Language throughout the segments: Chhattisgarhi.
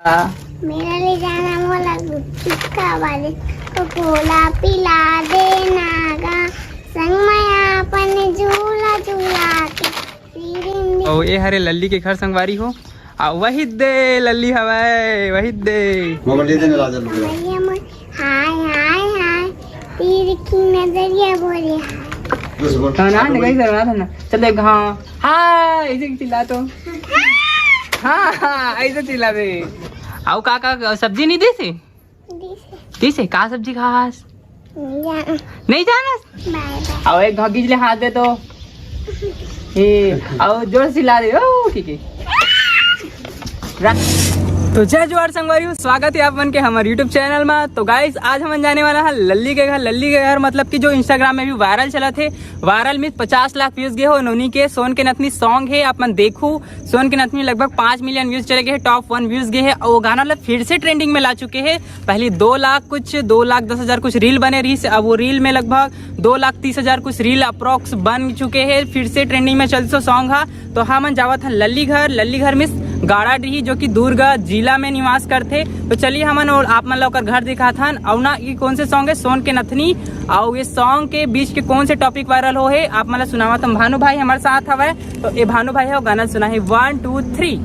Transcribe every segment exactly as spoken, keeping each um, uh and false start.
मेला ले जाना मोला गुपचुप खावा दे, कोकोला पिला देना गा, संग में अपन झूला झूला के। अउ ए हरे लल्ली के घर संगवारी हो। आ वही दे लल्ली हवय, वही दे। मोबाइल दे देना राजा लोग। भैया मन, हाय, हाय, हाय, तीर की नजरिया बोले हाय। बस बोल। हाँ, ना, ना, कहीं से ना, ना। चल देख, हाँ। हाँ, ऐसे चिल्ला तो। हाँ, हाँ, ऐसे चिल्ला दे। अउ का, का, का सब्जी नहीं दी थी? दी थी। दी थी? का सब्जी खास? नहीं जाना। नहीं जाना? बाय, बाय। अउ एक घगीज ले हाथ दे तो। ए, अउ जोर से चिल्ला दे। ओ, ठीक है। तो जय जोहार संगवारी हो, स्वागत है आप मन के हमारे YouTube चैनल में। तो गाइस, आज हमन जाने वाला है लल्ली के घर। लल्ली के घर मतलब कि जो Instagram में भी वायरल चला थे, वायरल में पचास लाख व्यूज गए हो नोनी के सोन के नथनी सॉन्ग है। आप मन देखू, सोन के नथनी लगभग पाँच मिलियन व्यूज चले गए हैं, टॉप वन व्यूज गए हैं। और वो गाना मतलब फिर से ट्रेंडिंग में ला चुके हैं। पहले दो लाख कुछ, दो लाख दस हजार कुछ रील बने रही से, अब वो रील में लगभग दो लाख तीस हजार कुछ रील अप्रोक्स बन चुके हैं, फिर से ट्रेंडिंग में चल सो सॉन्ग हा। तो हमन जावत हन लल्ली घर। लल्ली घर मिस गाड़ा डीही, जो कि दुर्ग जिला में निवास करथे। तो चलिए हमन और आप मन ला ओकर घर दिखात हन। अउ ना, ये कौन से सॉन्ग है, सोन के नथनी, अउ ये सॉन्ग के बीच के कौन से टॉपिक वायरल हो है, आप मन ला सुनावत हन। भानु भाई हमारे साथ हवय, तो ये भानु भाई है, वो गाना सुना है, वन टू थ्री।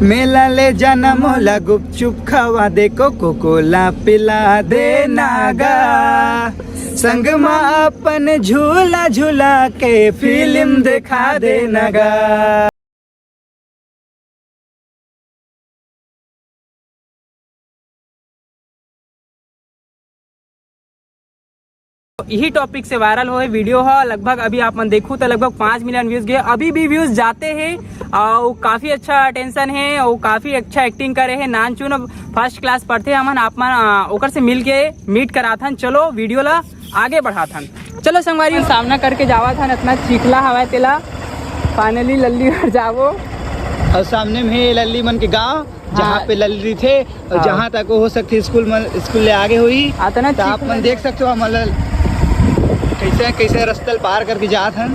मेला ले जाना मोला गुपचुप खावा दे, कोको कोला पिला देना गा, संग मा अपन झूला झूला के फिल्म देखा देना गा। यही टॉपिक से वायरल होए वीडियो ह। लगभग अभी आप मन देखू तो लगभग पाँच मिलियन व्यूज गए, अभी भी व्यूज जाते हैं। और काफी अच्छा अटेंशन है और काफी अच्छा एक्टिंग करे है। नान चुन फर्स्ट क्लास पढ़ते हमन, आप मन आ, ओकर से मिल के मीट कराथन। चलो वीडियो ला आगे बढ़ाथन। चलो संगवारी, सामना करके जावत हन, इतना चिखला हवा तेला। फाइनली लल्ली घर जावो। और सामने में हे लल्ली मन के गांव, जहाँ हाँ। पे लल्ली थे और हाँ। जहाँ तक हो सकथे स्कूल मन, स्कूल ले आगे होही। अतना तो आप चिखला मन देख सकते हो, हमन ल कैसे कैसे रस्ता ल पार करके जात हन।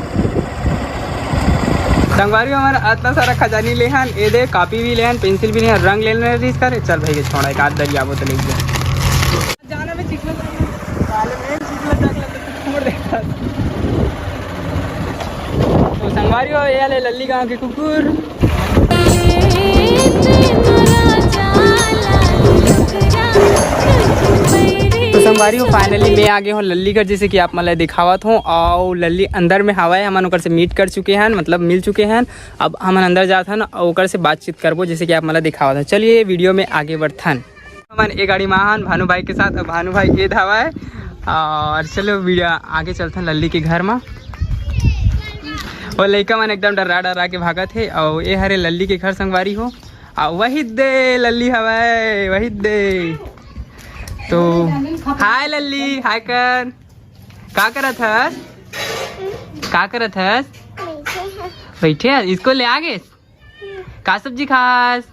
संगवारी, हमन अतना सारा खजानी लेहन, ए दे कॉपी भी लेहन, पेंसिल भी लेहन, रंग लेने रिस करे। चल भाई के छोड़ा, एक आध दरियाबो तो ले गया। जाना में चिखला, साले में चिखला तक लगे तो छोड़ देता। तो संगवारी हो, ये ले लल्ली गांव के कुकुर। तो संगवारी हो, फाइनली मैं आ गए हूँ लल्ली घर, जैसे कि आप मन ला दिखावत हूँ। और लल्ली अंदर में हवा है, हमन ओकर से मीट कर चुके हैं, मतलब मिल चुके हैं। अब हमन अंदर जात हन और ओकर से बातचीत करबो, जैसे कि आप मन ला दिखावत हूँ। चलिए वीडियो में आगे बढ़थन। हमन ए गाड़ी में आहन भानु भाई के साथ। अब भानु भाई ए धावा है। और चलो वीडियो आगे चलथन लल्ली के घर में। और लइका मन एकदम डरा डरा के भागत हे। और ए हरे लल्ली के घर संगवारी हो। आ वही दे लल्ली हवय, वही दे। तो हाय लल्ली, हाय कर। का करत हस? का करत हस? बैठे हस? स्कूल ले आ गेस? का सब्जी खास?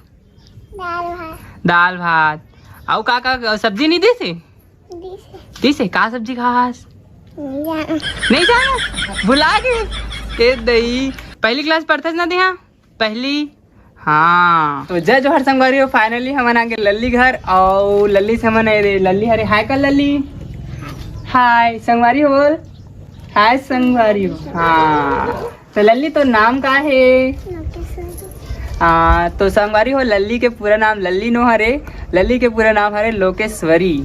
दाल भात। दाल भात। अउ का का सब्जी नहीं दिस हे? दिस हे। दिस हे? का सब्जी खास? नहीं जाना। नहीं जाना? भुला गे? ए दई। पहली क्लास पढ़थस ना तेहा? पहली? हाँ। तो जय जोहार संगवारी हो, फाइनली हमन आ गे लल्ली घर। अउ लल्ली से हमन, ए, लल्ली हरे, हाय कर लल्ली। हाय संगवारी हो बोल। हाय संगवारी हो। हाँ। तो लल्ली, तो नाम का हे? लोकेश्वरी। हाँ, तो संगवारी हो, लल्ली के पूरा नाम लल्ली नो हरे। लल्ली के पूरा नाम हरे लोकेश्वरी।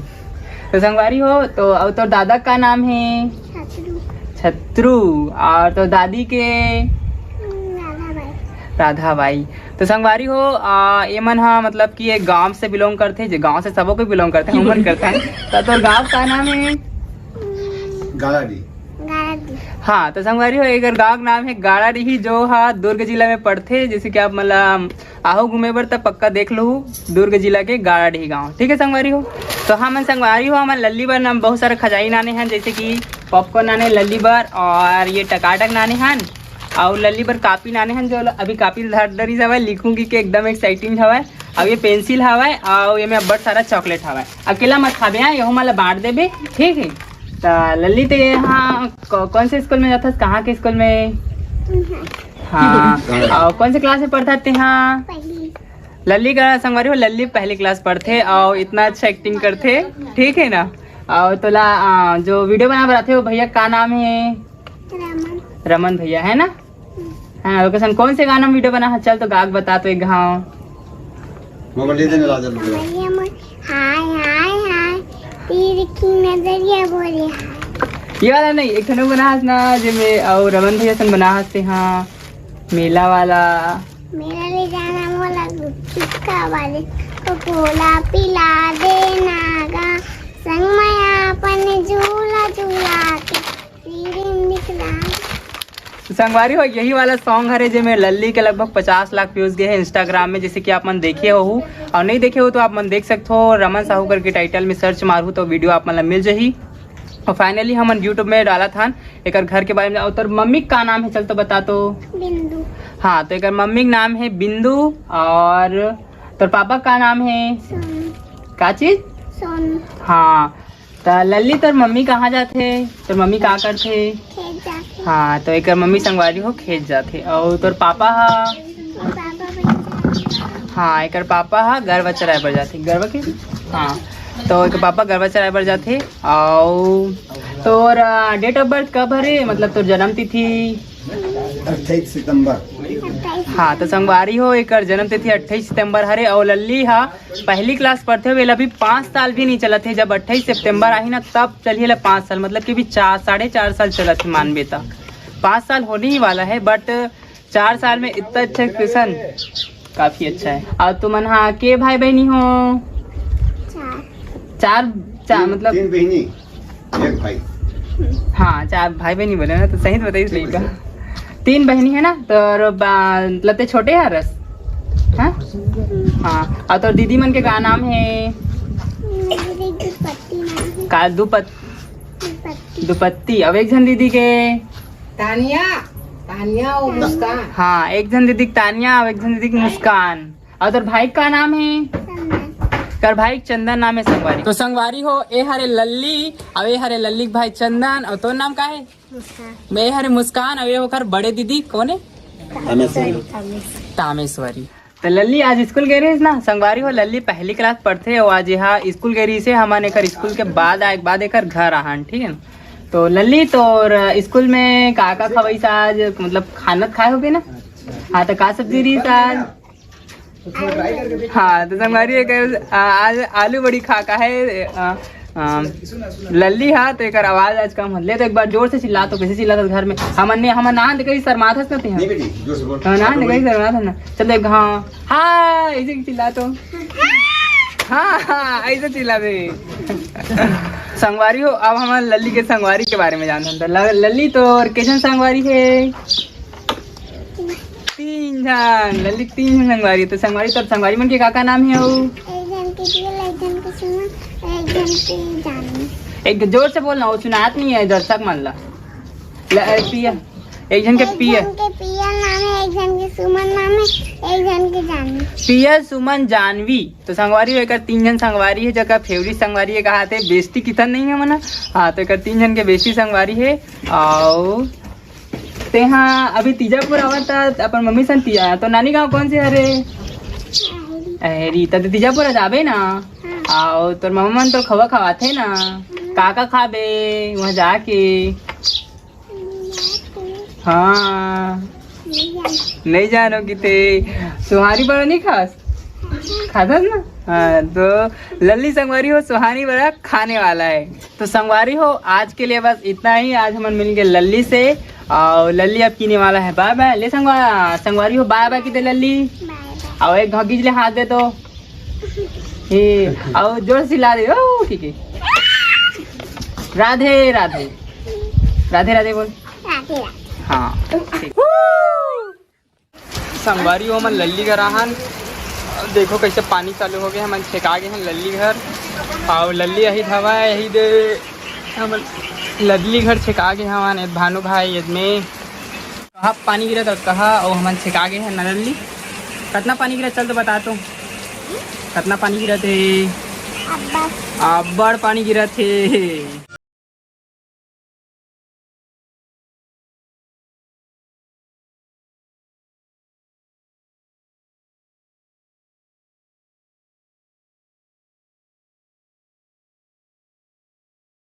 तो संगवारी हो, तो अउ तोर दादा का नाम हे? छतरू। छतरू। और तोर दादी के? राधा बाई। राधा बाई। तो संगवारी हो, आ, ये मन हा मतलब कि एक गांव से बिलोंग करथे, जे गांव से सबो के बिलोंग करथे, हमन करथन। तो तोर गांव का नाम हे? गालाडी। गालाडी। हाँ, तो संगवारी हो, एकर गांव के नाम हे गाड़ाडीही, जो हा दुर्ग जिला में पड़थे। जैसे कि आप मन ला आहो घूमे बर, त पक्का देख लहू दुर्ग जिला के गाड़ाडीही गांव। ठीक है संगवारी हो, तो हमन संगवारी हो, हमन लल्ली बर नाम बहुत सारा खजाई नाने हन, जैसे कि पॉपकॉर्न नाने लल्ली बर, और ये टकाटक नाने हन, और लल्ली बर कापी नाने हन, जो अभी कापी धर डरी हवय, लिखूंगी के एकदम एक्साइटिंग हवय। अब ये पेंसिल हवय, और ये में अब्बड़ सारा चॉकलेट हवय। अकेला मत खाबे, हाँ, यहू मन ला बांट देबे, ठीक है। त लल्ली, ते हाँ, क-, कौन से स्कूल में जाथस? कहाँ के स्कूल में? हाँ, और कौन से क्लास में पढ़थस ते? हाँ, पहली। लल्ली का, संगवारी हो, लल्ली पहली क्लास पढ़थे और इतना अच्छा एक्टिंग करथे, ठीक है ना? और तोला आ, जो वीडियो बना बनाते हो भैया, का नाम है? रमन। रमन भैया है ना? हाँ, लोकेशन कौन से गाना में वीडियो बना है? चल तो गाग बता तो एक घाव। मोबाइल दे देने राजा लोग। हाय हाय हाय, तीर की नजरिया बोले हाय। ये वाला नहीं, एक ठन बना हस ना, जेमे और रमन भैया सन बना हस ते, हाँ, मेला वाला। मेला ले जाना मोला गुपचुप खवा दे, कोकोला पिला देना गा, संग में अपन झूला झूला के सीढ़ी निकला। तो संगवारी हो, यही वाला सॉन्ग हरे जेमे लल्ली के लगभग पचास लाख व्यूज गए हैं इंस्टाग्राम में, जैसे कि आप मन देखे हो, और नहीं देखे हो तो आप मन देख सकते हो। रमन साहू करके टाइटल में सर्च मारू तो वीडियो आप मन ला मिल जाही। और फाइनली हमन यूट्यूब में डाला था एकर घर के बारे में। और तोर मम्मी का नाम है, चल तो बता तो। बिंदु। हाँ, तो एकर मम्मी का नाम है बिंदु। और तोर पापा का नाम है? सोनू। का चीज? सोनू। हाँ, त लल्ली, तोर मम्मी कहाँ जाथे? तोर मम्मी का करथे? खेत जाथे। हाँ, तो एकर मम्मी संगवारी हो खेत जाथे। और तोर पापा हा? पापा बन जाथे। हाँ, एकर पापा हा गरवा चराए बर जाथे। गरवा के? हाँ, तो एकर पापा गरवा चराए बर जाथे। और तोर डेट ऑफ बर्थ कब हरे, मतलब तोर जन्म तिथि? अट्ठाईस सितंबर। हाँ, तो संगवारी हो, एकर जन्म तिथि अट्ठाईस सितंबर हरे। और लल्ली हा पहली क्लास पढ़थे हुए अभी पाँच साल भी नहीं चलत हे। जब अट्ठाईस सितंबर आही ना, तब चलिए ला पाँच साल, मतलब कि अभी चार, साढ़े चार साल चलत हे मानबे त। पाँच साल होने ही वाला है, बट चार साल में इतना अच्छा एक्सप्रेशन, काफी अच्छा है। और तुमन हा के भाई बहनी हो? चार। चार, चार तीन, मतलब तीन बहनी, एक भाई। हाँ, चार भाई बहनी बोले ना, तो सही तो बताइस। सही लइका। बताइस। तीन बहनी है ना, तो बा-, मतलब ते छोटे हरस? हाँ। हाँ, और तोर दीदी मन के का नाम है? मेरी दुपत्ती नाम है। का दुपत-, दुपत्ती। दुपत्ती। अब एक झन दीदी के? तानिया। तानिया और मुस्कान। हाँ, एक झन दीदी के तानिया और एक झन दीदी के मुस्कान। और तोर भाई का नाम है? चंदन। तोर भाई चंदन नाम है संगवारी। तो संगवारी हो, ए हरे लल्ली, और ए हरे लल्ली के भाई चंदन, और तोर नाम का है? मुस्कान। मैं हरे मुस्कान, और ये ओकर बड़े दीदी कौन है? तामेश्वरी। तामेश्वरी। तो लल्ली आज स्कूल गए रहिस ना, संगवारी हो, लल्ली पहली क्लास पढ़थे, और आज यहाँ स्कूल गए रहिस हे। हमन एकर स्कूल के बाद आए के बाद एकर घर आहन, ठीक है ना? तो लल्ली, तोर स्कूल में का का खवाइस आज, मतलब खाना त खाए होबे ना? हाँ, तो का सब्जी रहिस आज? हाँ, तो संगवारी एक, आ, आज आलू बड़ी खा का है, आ, आ, लल्ली हा, तो एकर आवाज आज कम हो। ले तो एक बार जोर से चिल्ला तो, कैसे चिल्लात घर में? हमन ने, हमन नान देखा ही शर्मात हस ना ते हा। नहीं बेटी, जोर से बोल। हाँ, नान देखा ही शर्मात हस ना। चल देख, हाँ, हाँ, ऐसे चिल्ला तो। हाँ, हाँ, ऐसे चिल्ला दे। संगवारी हो, अब हमन लल्ली के संगवारी के बारे में जानथन। तो ल-, लल्ली तोर के झन संगवारी हे? तीन झन, लल्ली तीन झन संगवारी। तो संगवारी, तोर संगवारी मन के का का नाम हे अउ? एक झन के पियल, एक झन के सुमन, एक झन के जानवी। एक जोर से बोल ना, वो सुनात नहीं है दर्शक मन ला। ल-, ए, पियल, एक झन के एक पियल। झन के पियल नाम है, एक झन के सुमन नाम है, एक झन के जानवी। पियल, सुमन, जानवी। तो संगवारी हो, एकर तीन झन संगवारी हे, जेकर फेवरेट संगवारी हे, कहा थे बेइज्जती कितन नहीं है मना। हाँ, तो एकर तीन झन के बेइज्जती संगवारी हे। अउ तेहा अभी तीजापुर आवत त अपन मम्मी सन तिया, तो नानी गांव कौन से हरे? अहरी। त तीजापुर जाबे ना? हाँ। अउ तोर मम्मा मन तो खवा खवाथे ना? हाँ। का का खाबे वहाँ जाके? हाँ। नहीं जानो। नहीं जानो कि ते सुहारी बड़ा नहीं खास? खाथस ना? हाँ, तो लल्ली संगवारी हो, सुहानी बड़ा खाने वाला है। तो संगवारी हो, आज के लिए बस इतना ही। आज हमन मिल गए लल्ली से, और लल्ली अब कीने वाला है बाय बाय। ले संगवा-, संगवारी हो, बाय बाय किते लल्ली। बाय बाय। और एक घगीज ले हाथ दे तो। हे, और जोर से चिल्ला दे, ओ, ठीक है। राधे, राधे। राधे, राधे बोल। राधे, राधे। हाँ, ठीक। संगवारी हो, हमन लल्ली घर आहन। देखो कैसे पानी चालू हो गए, हमन छेका गए हैं लल्ली घर। और लल्ली यही धावा है, यही दे हमन लल्ली घर छेका गए हवन। एद भानु भाई, एद में कहाँ पानी गिरत और कहाँ, और हमन छेका गए हैं ना लल्ली। कितना पानी गिरत, चल तो बता तो, कितना पानी गिरत है? अब्बड़। अब्बड़ पानी गिरत है।